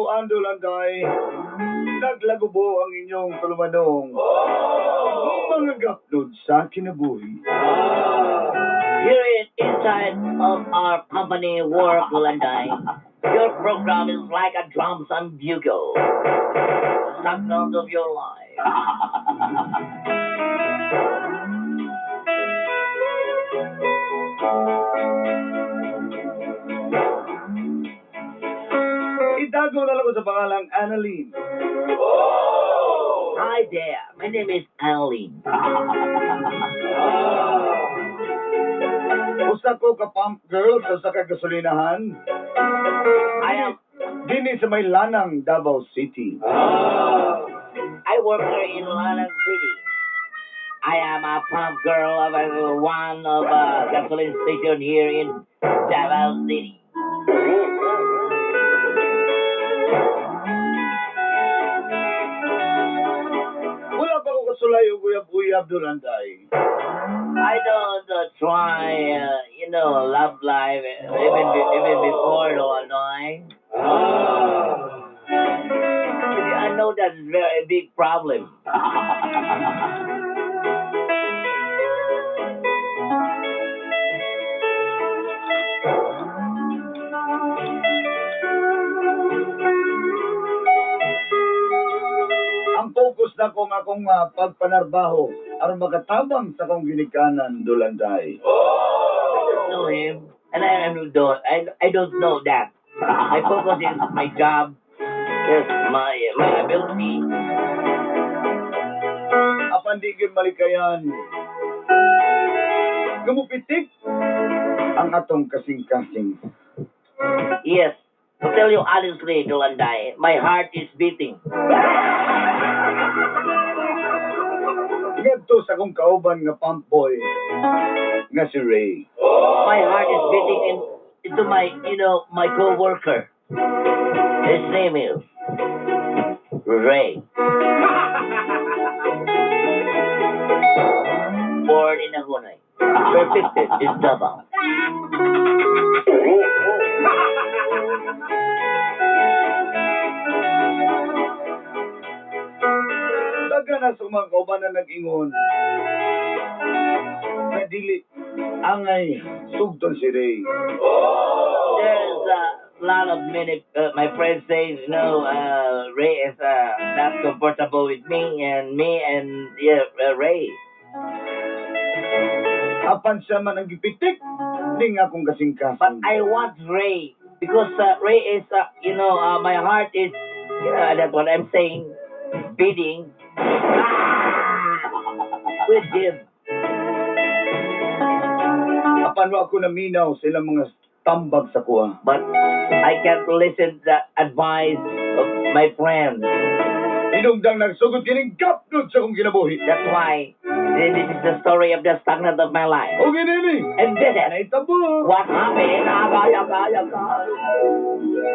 Katuan Dulanday, naglagubo ang inyong tulumanong mga gapnod sa kinabuhi. Here is inside of our company work, Landay. Your program is like a drums and bugle. Stagnant of your life. Itago na lang ko sa pangalang Annalyn. Hi there, my name is Annalyn. Usa ko ka pump girl sa usa ka gasolinahan. I am Dinhi sa may Lanang, Davao City. I work here in Lanang City. I am a pump girl of one of a gasoline station here in Davao City. Wala pa ko kasulay og uyab-uyab, Dulanday. I don't try, love life even before Lanang. I know that's very big problem. Ang focus na kong akong pagpanarbaho aron makatabang sa akong ginikanan, Dulanday. I don't know him, and I don't know that. My focus is my job, is my ability. Apan di gyud malikayan. Gumupitik ang atong kasing-kasing. Yes, to tell you honestly, Dulanday, my heart is beating. Ngadto sa akong kauban nga pump boy nga si Ray. My heart is beating into my co-worker. His name is Ray. Born in Agunay. Perfected in Davao. Daga na sa mga kauban na nag-ingon na dili angay sugton si Ray. There's a lot of many, my friends say, Ray is not comfortable with me and me and yeah, Ray. Apan siya man ang gipitik ning akong kasing-kasing. But I want Ray because Ray is, my heart is, that's what I'm saying, beating with him. Apan wa ako naminaw sa ilang mga tambag sa kuha. But I can't listen the advice of my friends. Hinungdang nagsugod kining gapnod sa akong kinabuhi. That's why this is the story of the stagnant of my life. O ginini, And this is naitabo. what happened. Agay, agay, agay.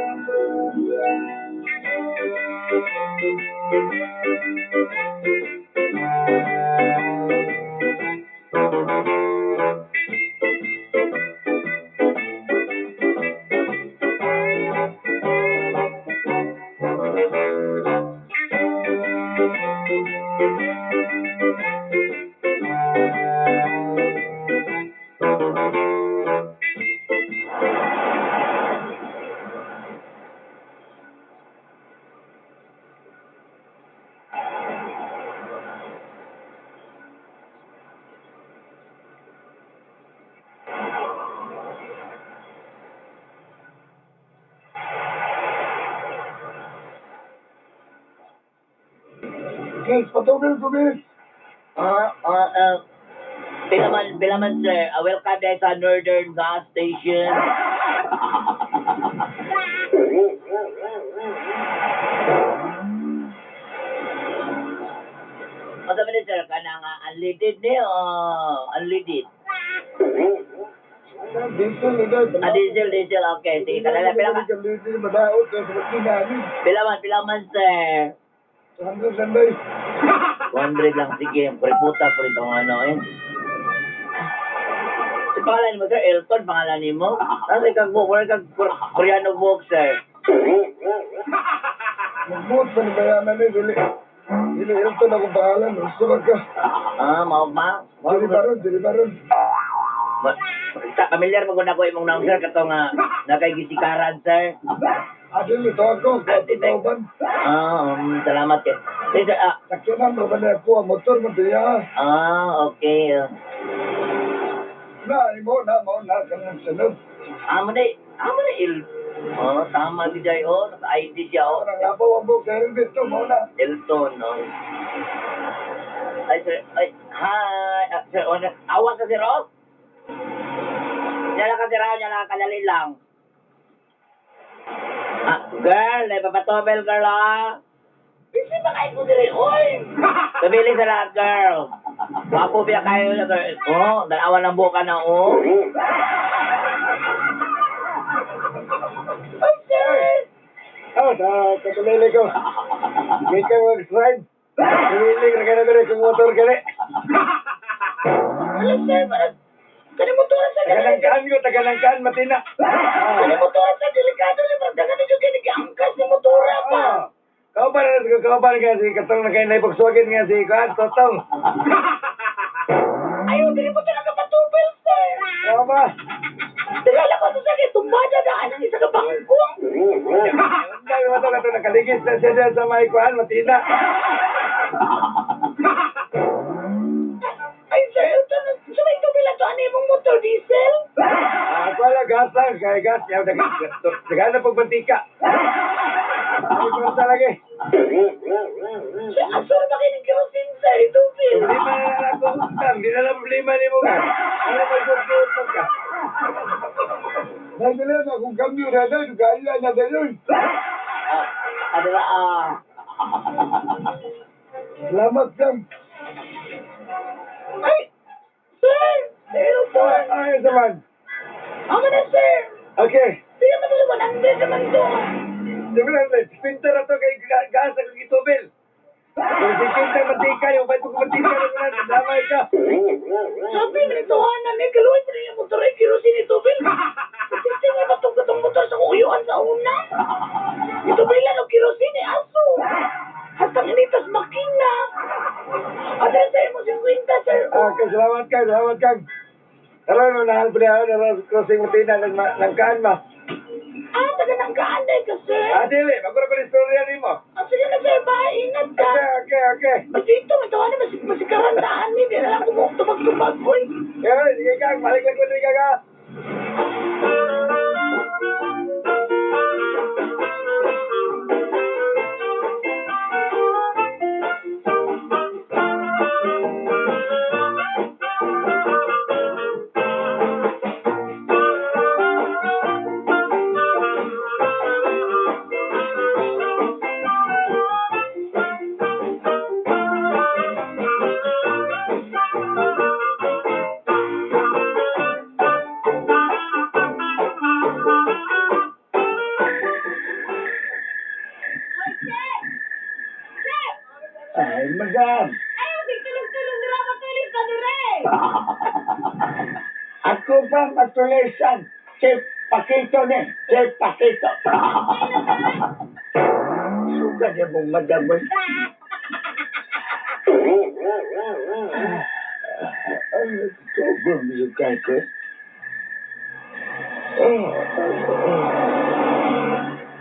Guys, patugil, tugil. Pila man, pila man, sir. Welcome dahil sa Northern Gas Station. Masa ba ni sir, kanang unleaded ni o unleaded? Diesel, diesel. Ah, diesel, diesel. Okay, sige. Kanala, pila ka? Diesel, madaot. Pila man, sir? 100 lang, day. 100 lang, sige. Puriputa, purito ang ano eh. Si pangalan mo, sir, Elton, pangalan nimo. Nasa kag wala kag Koreano book, sir. Buot pa ni bayanan ni dili. Dili Hilton akong pangalan. Gusto ba ka? Ah, mao ba? Dili Baron, dili Baron. Sa pamilyar mo gud ako imong naong sir katong nakay gisikaran sir. Ah, dili to ako. Katinoban. Ah, salamat kay. Sir, ah, Sakyanan mo ba niya ako? Ang motor mo diya. ah, okay. Na, imo na, mao na kanang sunod. Amo na, amo na il. Oh, tama gid ay oh, naka-ID siya oh. Parang labaw ang buhok, helmet to, mao na. Elton, no. Ay, sir, ay, hi. Ah, sir, oh, awa sa sir, oh. Nyala ka, sir, ah, nyala ka, kadali lang. Ah, girl, ay papatobel, girl, ah. Busy ba kayo ko diri, oy? Pabili sa lahat, girl. Wapo biya kayo na, girl. Oh, dalawa ng buka na, oh. Ay, sir! Oh, sa katulili ko. Hindi ka mag-slide. Tuliling ra ka na diri kung motor ka ni. Ano, sir, parang... Kani motoran sa Tagalangkaan ko, tagalangkaan, matina. Kani motoran sa delikado ni parang dagan ninyo kini giangkas ni motora pa. Ah. Kauban na kauban ka si katong na kay naipagsuwagin nga si Kuan Totong. Ayaw dili mo talaga patubel, sir. Kau ba? Tilala ko sa sakit tumbada daan ang isa ka bangkong. Unsa mo to katong nakaligis na siya dyan sa may Kuan matina. Ay, sir, ito na sa may tubel ato ano imong motor diesel? Ah, ako lang gas lang, kay gas yaw dagan na pagbantika. Ay, kwarta lagi. Sir, asor ba kini kerosene, sir, itubel? Problema na lang ako utang, di na lang problema ni mo ka. Ano pag ka? Nagdala na kung kambyo na daw, kaya na dayon. Ah, ano ba, ah. Salamat kang. Ay, sir, sir, ito. Ay, naman. Amo na, sir. Okay. Pila man nila 100 naman to. Siyempre, pinta na to kay gas ang gitubil. Kung si Kinta mantika, yung ba't kung mantika na na, damay ka. Sabi man ito, hanan eh, kaluhin pa rin yung motor ay kerosene itubel. Kasi nga ba itong katong motor sa uyuan sa una? Itubelan o kerosene, aso. Hastang initas makina. Ada sa imo 50, sir. Ah, okay, salamat kang, salamat kang. Karon mo nahal pa niya, naroon crossing Matina, ng kaan ba? Ah, taga nang kaanday ka, sir. Ah, dili, magkura ko ng istorya nimo. Ah, sige na, sir, bye. Ingat ka. Okay. Basta ito, ito, ano, masikarandaan ni. Di na lang kung tubag-tubag, oy. Eh, sige kang, balik lang ko din kang ah. Hoy, Chef! Chef! Ay, madam. Ayaw, sige, tulog-tulog na matulis ka dire! Ako pa matulisan. Chef Pakito ni, Chef Pakito. Suka niya mong madam. Oy. Ay, tugol mo yung kay ko.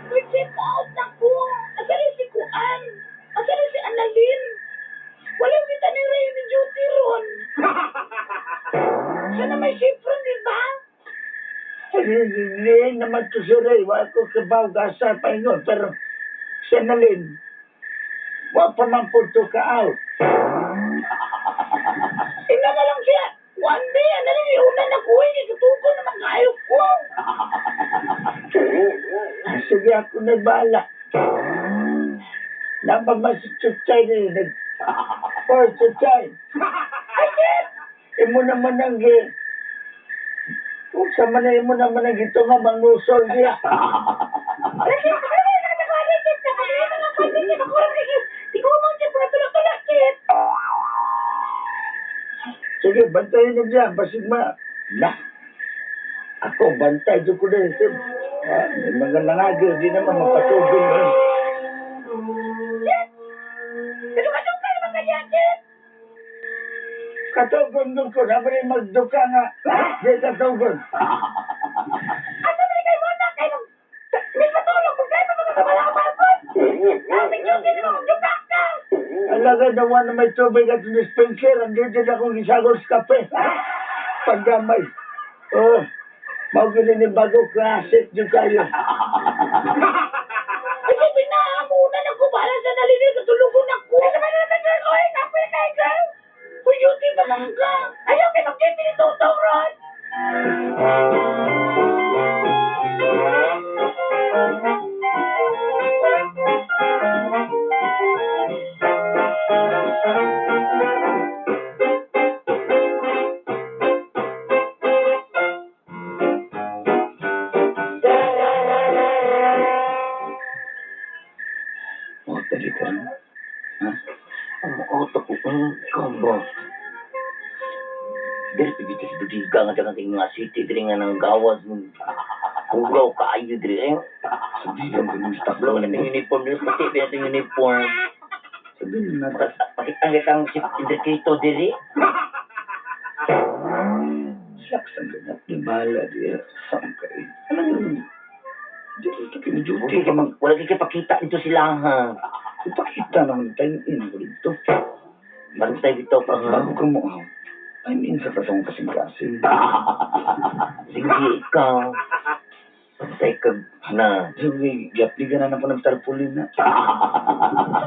Uy, Chef, out na ko. Asa rin si Kuan? Asa rin si Annalyn? Wala kita ni Ray ni duty ron. Siya na may shift ron, di ba? Hindi naman to si Ray. Wala ko kabaw gasa pa ingon. Pero siya na rin. Wa pa man po to ka out. Tingnan na lang siya. One day, Annalyn, iuna na ko. Eh, katuko naman kayo ko. Sige ako nagbala. Napag mas si Chuchay rin. Oy, Chuchay. Ay, Chef! Imo naman ang gi. Kung sa man imo naman ang gito nga manusol diya. Ay, Chef, ay, ay, ay, ay, ay, Chef, ay, mga kwan, Chef, ako rin, eh. Di ko mo, Chef, mga tulak-tulak, Chef. Sige, bantayan na diyan. Basig ma... Na. Ako, bantay doon ko din. Ah, may mga nangagil, di naman mapatugin. Eh. Katugon dun ko, naman yung magduka nga. Di katugon. Asa man kay mo na kay mag Nagpatulog mo kay mga kabalabal ko. Ang duty mo magduka ka. Alaga nawa na may tubig at dispenser. Ang dito na akong isagol sa kape. Pagdamay. Oh, mao gini ni bago classic di kayo. Ay, sabi na, muna na ko para sa nalinig, katulugon ako. Ay, sabi na naman, girl, oy, kape kay girl. Uy, duty pa man ka. Ayaw kay mag-duty ni Tutong Ron. Oh, tali ka rin. Ha? Ang auto ko, ang ikaw ba? Dili pa dito sa Budiga nga dagang kay nga city diri nga nang gawas ng hugaw kaayo diri eh. Sabihin ko ng stock Wala na ting uniform diri pati pa ting uniform. Sabihin na ta. Pakita ang kitang si indicator diri. Shucks, ang ganap ni Bala. Di, saan ka eh? Alam mo, di ito kini-duty Wala ka man. wala kay pakita nito sila ha. Ipakita naman time in ko dito. Bantay bitaw pa ha. Bago ka mo out, time in sa katong kasing-kasing. Sige ikaw. Bantay ka na. Sige, giapligan na na po ng tarpaulin na.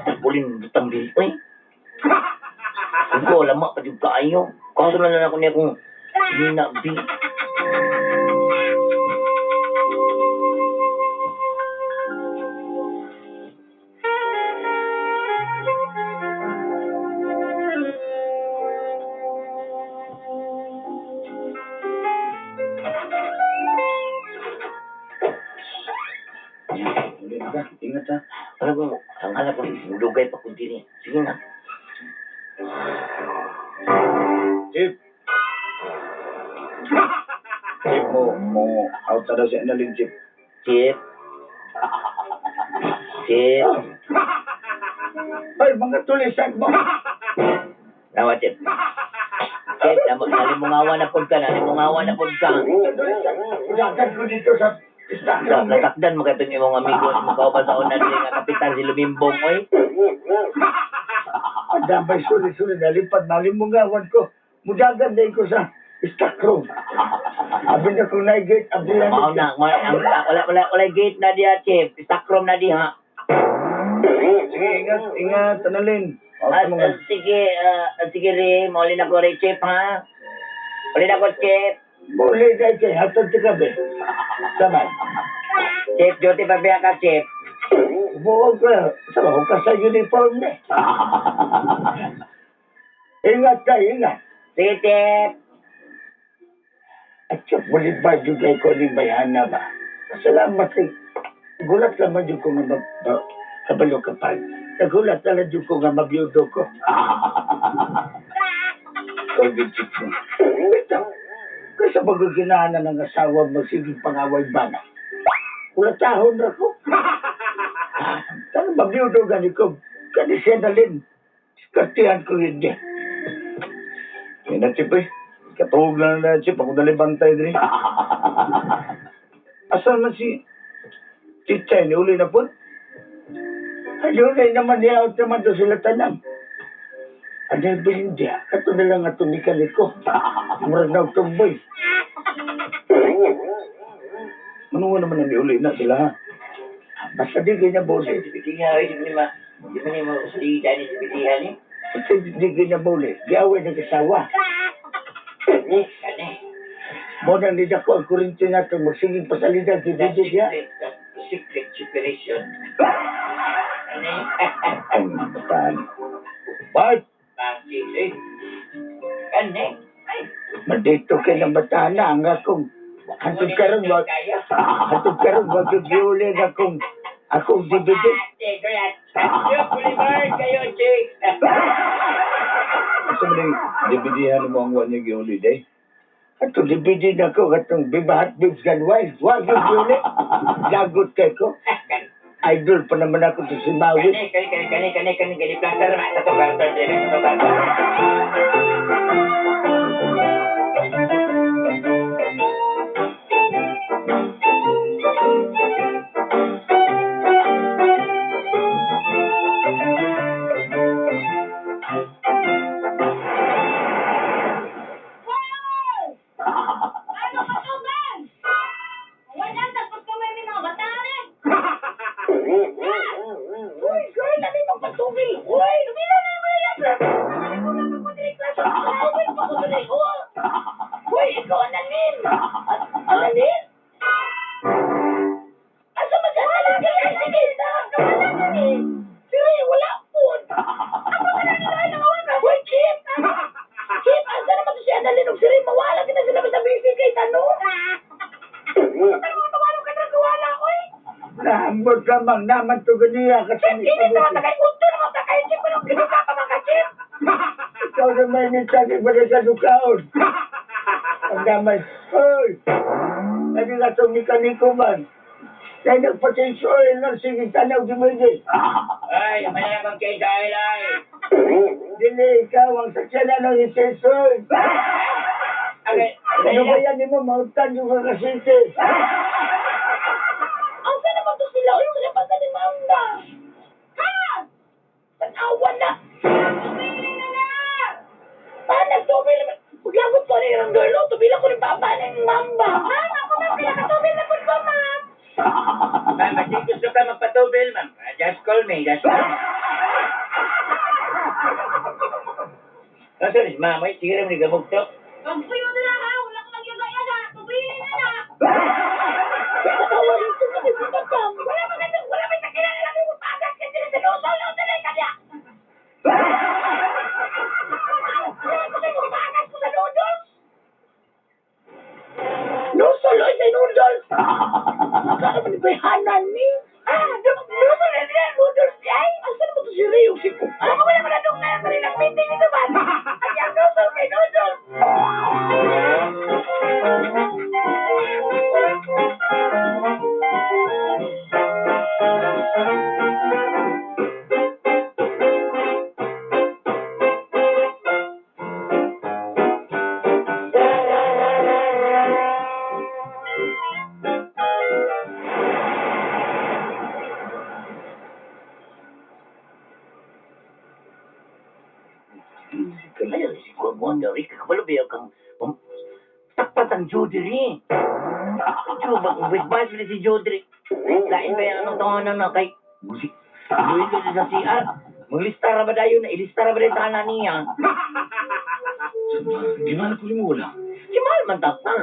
Tarpaulin butang diri oy. Ugo lama pa jud kaayo. Kaso na lang ako niya kung nina B. Yan, uli na ka. Ingat ha. Alam mo, ang alam ko, dugay pa kung diri. Sige na. Chief! Chief, mo, out na daw si Annalyn, Chief. Chip. Chip. Ay, mga tulisan mo! Nawa, Chip. Chip, nalimungawa na pod ka, nalimungawa na pod ka. Mga tulisan! Udagan ko dito sa stock Sa, room. nasakdan mo kay imong amigo sa mong kauban sa una diri nga kapitan si Lumimbong oy. Ang damay sulit-sulit, nalipad, nalimungawan ko. Mudagan din ko sa stock room. Abi na kong naigate, abi na Mao na, wala wala wala gate na diha, Chip. Stock room na diha. Sige, ingat, ingat, Annalyn. Out Ah, sa mga... ah, sige, sige re, mauli na ko re, Chip ha. Uli na ko, Chip. Muli na kay hatod ti kabe. Sabay. Chip, duty pa biya ka, Chip. Buo ka, sa ka sa uniform ni. Ingat ka, ingat. Sige, Chip. At siya, muli ba yung kay ko ni Bayana ba? Salamat kay gulat naman yung ko nga kabalo ka pa. Nagulat na lang yung ko nga mabiyudo ko. COVID chip mo. Ito, kasi pagkakinahanan ng asawa magsiging pangaway ba na? Wala tahon ra ko. Tanong mabiyudo gani ko. Kani siya nalin. Kartihan ko hindi. Yan na, Chip, eh. Katuog lang na, Chip. Ako dali bantay diri. Asan man si Chichay? Ni uli na po? Ayun ay naman niya out naman to sila tanan. Ano yung bilin diya? Kato na lang atong ikaliko. Murag na og tumboy. Manuwa naman na ni uli na sila, ha? Basta di ginabuli. Sige, oy, di ba di ba ni mo usli dani di ba ni? Basta di ginabuli. Giaway ng kasawa. Kani. Mo nang nidako ang kurinti nato magsiging pasalida si The Didi diya. secret, the secret separation. Kani. Ay, mga bataan. Bart! Bakit, eh? Kani. Ay. Madito kay ng batana ang akong hantod karon wa Kaya. hantod karon wa gyud giuli na akong akong DVD. Thank you, Boulevard kayo, Chicks. Asa man yung DVD-han mo ang wa niya giuli, day? Atong DVD na ko katong Viva Hot Babes Gone Wild. Wa gyud giuli. Lagot kay ko. Idol pa naman ako sa si Maui. Kani, kani, kani, kani, kani, kani, kani, plantar, tato, barter, tato, barter. Uy, tumila na yung mga yan. Wala pa ko diri klase. Uy, pa ko diri. Uy, ikaw analin. Analin? Asa man siya analin? Ay, sige, nawala na ni. Siri, wala po. Ako ka na nila, nawala. Uy, Chip! Chip, asa naman to si Annalyn ug si Ray? Mawala kita sila basta busy kay tanong. Tanong, tawalong ka na kawala, oy. Nahambot ka mang naman to ganiya kasi Chip, init naman ta kay Unto naman ta kay Chip. Anong ginuka pa man ka, Chip? Ikaw na may nitagi ba sa dukaon? Ang damay, oy! Ano na itong mekaniko man? Dahil nagpa-change oil lang, sige, tanaw di mo hindi. Ay, may na kang change oil ay. Dili, ikaw ang sakyanan ng i-change oil. Okay. Ano ba yan mo? Mautan yung mga kasinte. Asa naman to sila? Uy, wala pa sa ni Mamba. Ha? Tanawa na. Tumili na na. Pa, nagtumil naman. Paglagot ko ni ang girl, oh, tumila ko ni Papa ng Mamba. Ma'am, ako ma'am, pinakatubil na po ko, ma'am. Ma'am, kasi gusto ka magpatubil, ma'am. Just call me, just call me. Nasaan si ma'am? Ay, sige rin, gamog to. Pagpuyo na lang ha, wala ka magyagaya na. Tumili na na. Natawa ito kasi si Madam. Wala man kasi, wala man sa kilala lang yung pagas kasi sa lusol lang sila kanya. Wala ko sa pagas ko sa noodles. Lusol oy sa noodles. Kaya man ibayhanan ni. Ah, lusol na nila noodles ni ay. Asa naman to si Ray o si Kuko? Ako wala man adong na rin ang meeting nito ba? Ang yung lusol kay noodles. Ayaw, si Kuya Wonder, kabalo ba kang takpat ang Jodiri. Bas si Jodiri. Lain ba yan anong tawanan na kay Luis sa CR. Maglista ra ba dayon na ilista ra ba dayon sa ana niya? Di ba ko mo wala? Si mahal man takpan.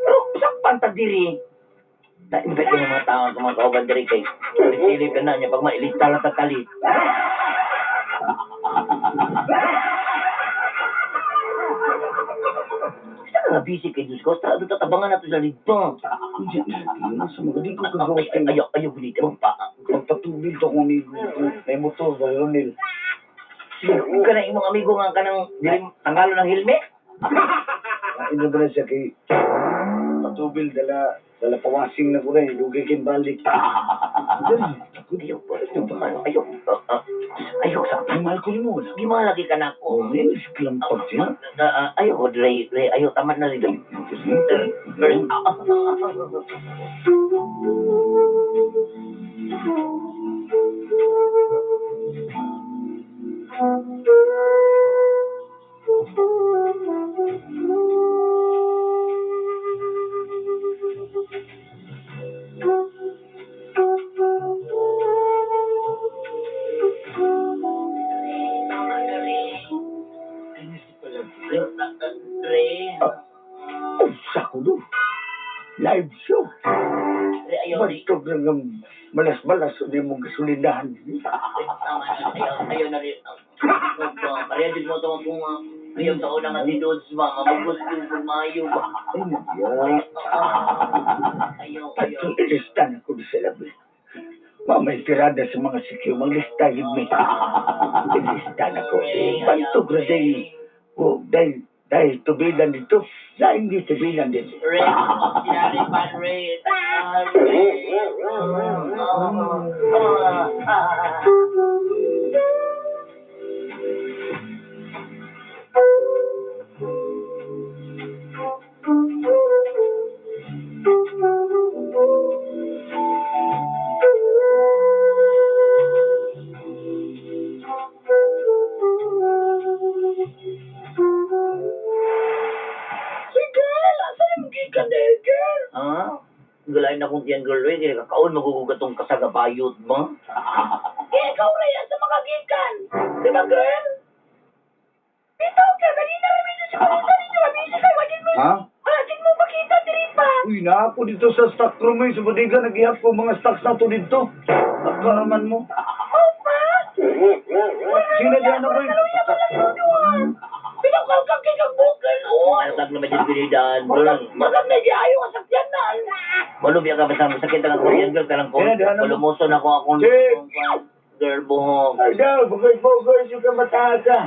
Pero sakpan ta diri. Lain ba yung mga tao sa mga kauban diri kay silip ka na niya pag mailista lang ta kalit. Sa nga busy kay Diyos ko, sa doon tatabangan nato sa ligtong. Hindi na, sa mga di ko kagawas Ay, ayaw, ayaw, gunit ang pa. Pagpatubil to akong amigo. May motor, ba, Ronel? Ka na imong amigo nga kanang dili tangalo ng helmet. Ino ba na siya kay patubil dala dala pawasing na ko rin, dugay kay balik. Ayaw, ayaw, ayaw, ayaw sa Ay, mahal ko rin mo wala. Gimalagi ka na Oh, ako. may kilampag siya. Ayaw, Ray, Ray, ayaw, tama na rin. Tama na rin. Ray, Oh, sako do. Live show. Ray, ayaw, Ray. Bantog lang ang malas-malas o di mong gasolinahan. Tama na, ayaw, ayaw na rin. Pareha din mo ito kung ayaw sa una nga si Dodds ba, mamugos din kung maayo ba. Ay, nagya. Ayaw, ayaw. At ilista na ko di sa labi. Mamay tirada sa mga sikyo, maglista yun may. Ilista na ko. Bantog ra dahil, oh, dahil, dahil tubilan dito. Dahil hindi tubilan dito. Ray, sinari pa, Ray. Ray. Si girl, asa na magikan dahil girl? Ha? Galain na kong tiyan girl, eh. Kaya kakaon magugugatong kasagabayot mo. Eh, ikaw rin, asa mga gikan. Di ba, girl? Bitaw ka, ganina ra medyo si Marita ninyo. Busy kay wagin mo. Ha? Wagin mo makita diri pa. Uy, na ako dito sa stock room eh. Sa bodega, nag-ihap ko mga stocks na to dito. Nagkaraman mo. Oh, pa? Sino dyan ako eh? Bitaw ka kang kay kang bukal, oh. Ano kag naman dyan ginidan, girl? Magag na giayo ang sakyan na. Malubi ka basta masakit ang ako yan, girl. Kanang ko. Yan, yan, ano? Palumuson ako akong Chief! girl buhok. Ay daw, bagay-bagay siya ka mataga.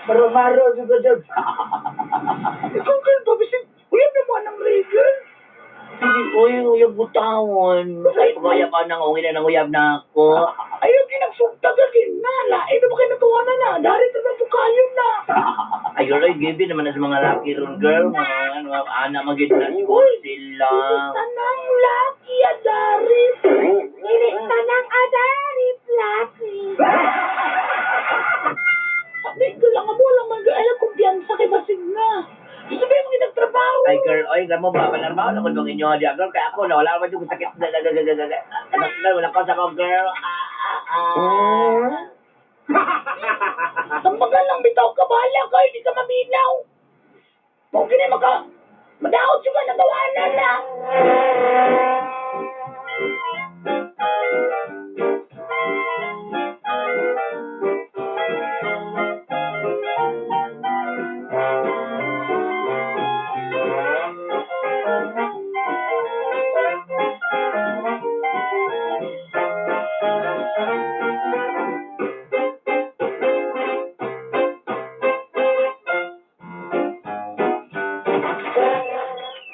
Maro-maro siya ka dyan. Ikaw, girl, ba, bisig, uyab na mo anang Ray, girl. Sige, uy, uyab butawon. Uyab ka nang ungin na uyab na ako. Ayaw ginagsugta ka kinala. Eh, ba kayo natuwa na na? Dari ito na tukayon na. Ay, girl, ay, gibi naman na sa mga laki ron, girl. Mga, ano, ana, magid na siguro sila. Tanang laki adarip. Dili tanang adarip laki. Sabi ko lang mo lang man alam kumpiyansa kay basig na. Gusto ba yung nagtrabaho? Ay, girl, oy, gamo ba? Palarmaw na kung bang inyo, di, girl, kaya ako, na wala naman yung sakit. Ano, girl, wala ko sa ako, girl. Ah, ah, ah. Tambagan lang bitaw ka bahala ka, hindi ka maminaw. Mao kini maka madaot juga nagawanan na.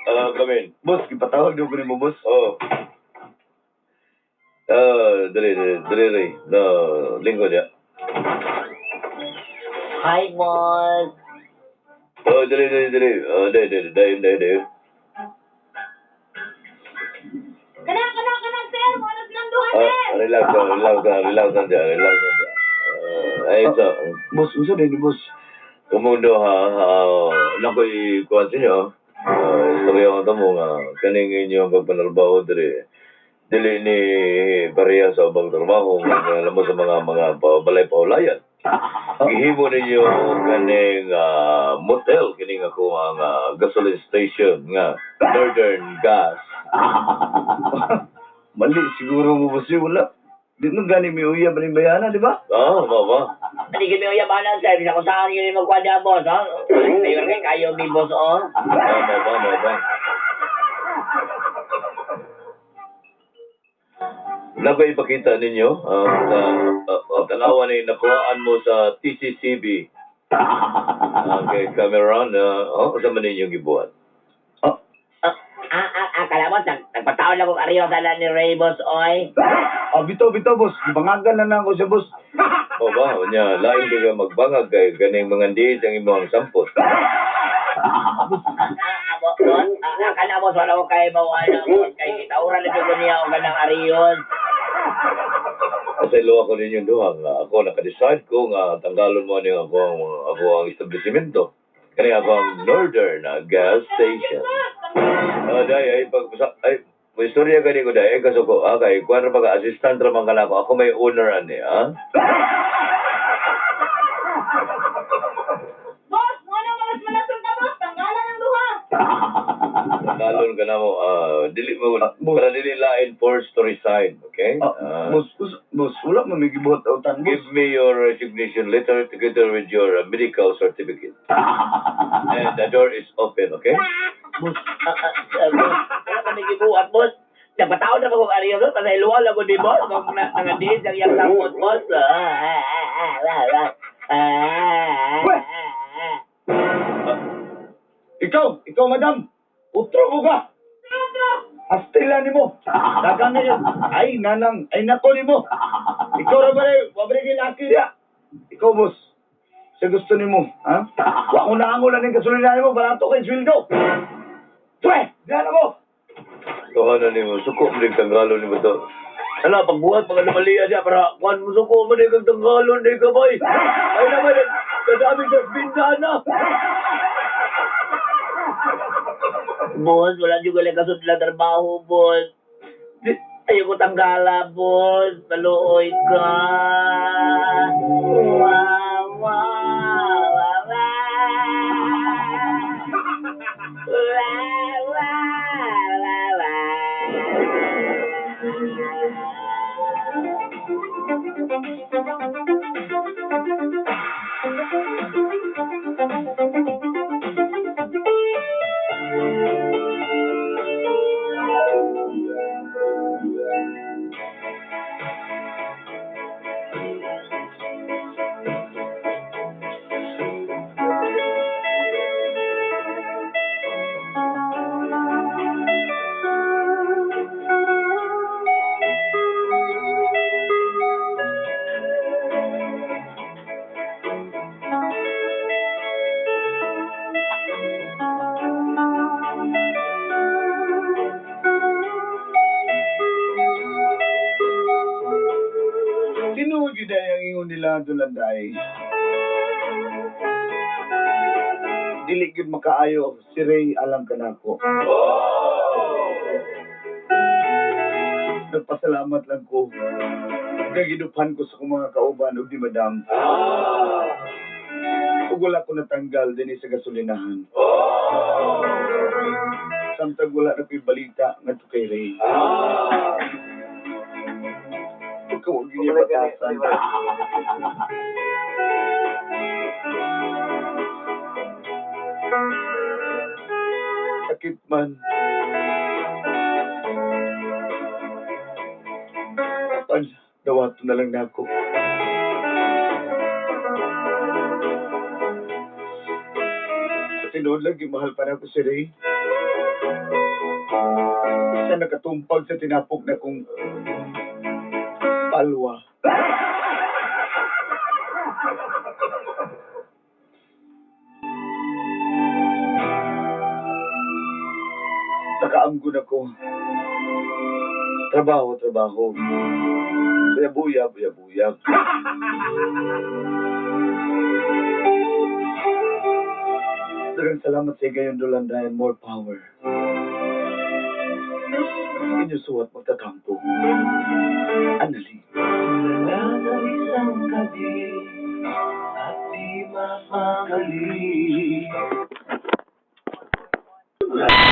Ah, come in. Boss, ipatawag daw ko ni mo, boss. Oh. Ah, dali, dali, dali, dali. No, lingkod ya. Hi, boss. Oh, dali, dali, dali. Oh, dali, dali, dali, dali, dali. Kana kana kana sir, mo na silang duha. Ah, relax, ah, relax, ah, relax lang dyan, relax lang dyan. Ah, ayun so, Boss, unsa din ni boss? kumundo ha, ah, nakoy kuwan sa inyo. Ah, istorya ko mo nga, kaning inyong pagpanarbaho diri. Dili ni pareha sa ubang trabaho, nga alam mo sa mga balay paulayan. Gihimo ninyo kaning motel kining ako ang gasoline station nga Northern Gas. Mali siguro mo, boss. eh, Wala. Di nung gani may uyab ni bayana, di ba? Ah, ba ba? Hindi kami uyab ana, sir. Bisa ko saan yun yung magkwada, boss, ha? Ayun kay kayo, mi boss, oh. Ah, ba ba ba ba. Nakoy ipakita ninyo ang tanawa ni nakuhaan mo sa TCCB. Okay, Cameron, oh, sa man ninyong gibuhat. Ah, Ah, ah, ah, ah, kala mo, nagpataon lang kong ariyo sa ni Ray, boss, oy. ah bitaw, bitaw, boss. Gibangagan na lang ako siya, boss. O ba, nya lain kay ka magbangag kay ganing mga diis ang imong sampot. Ah, ah, boss, boss, ah, ah, kala mo, wala ko kay mo, ano, boss, kay itauran na ko niya o ganang ariyon. Kasi luwa ko ninyong duha nga ako naka-decide ko nga tanggalon mo ni ako ang establishmento. Kani ako ang Northern Gas Station. Ah, day ay pag ay may istorya gani ko day ay kaso ko ah kay kuan ra baga assistant ra man kana ako. Ako may owner ani ah. Boss, mo na malas malasong ka boss, tanggalan ang duha. Tanggalon ka na mo ah dili mo Ah, boss. para dili lain forced to resign, okay? Ah, Ah, boss, boss, boss, wala man may gibuhat autan, boss. give me your resignation letter together with your medical certificate. And the door is open, okay? Boss, Ah, ah, ah, boss, wala kami gibuhat, boss. Nagpataon na ba kong ariyon, boss? Pasailuwa lang ko di, boss. Kung nangandiis ang iyang sampot, boss. Ah, ah, ah, ah, ah, ah, ah, ah, ah. ikaw, ikaw, madam. Utro mo ka. Astila ni mo. Dagang na yun. Ay, nanang. Ay, nako ni mo. Ikaw ra ba rin? Wabre kay laki niya. Ikaw, boss. Sa gusto ni mo, ha? Wa ko na ang ulan ng gasolina ni mo. Barato kay sweldo. Twe! Diyan mo! Tuhanan ni mo, suko mo din tanggalon ni mo to. Ala, pagbuhat, mga lumalian niya, para kuhan mo suko mo din kang tanggalon ni kamay. Ay naman, kadaming dasbinda na. Boss, wala juga lang kasudla trabaho, boss. Ayoko tanggala, boss. Maluoy ka. Tinuod gyud ay ang ingon nila, Dulanday. Dili gyud makaayo si Ray alang kanako. Nagpasalamat lang ko. Nagidupan ko sa akong mga kauban ug di madam. Ug wala ko natanggal dinhi sa gasolinahan. Samtang wala na ko'y balita ngadto kay Ray. Ug wa gyud niya batasan. Sakit man. Apan, dawato na lang nako. Sa tinuod lang, mahal pa nako si Ray. Siya nakatumpag sa tinapok na kong palwa. Nakaamgon ako. Trabaho, trabaho. Buya, buya, buya. Daghang salamat sa gayon, Dolanda, and more power. Inyo suwat magtatampo. Anali. Wala na isang gabi at di mapakali.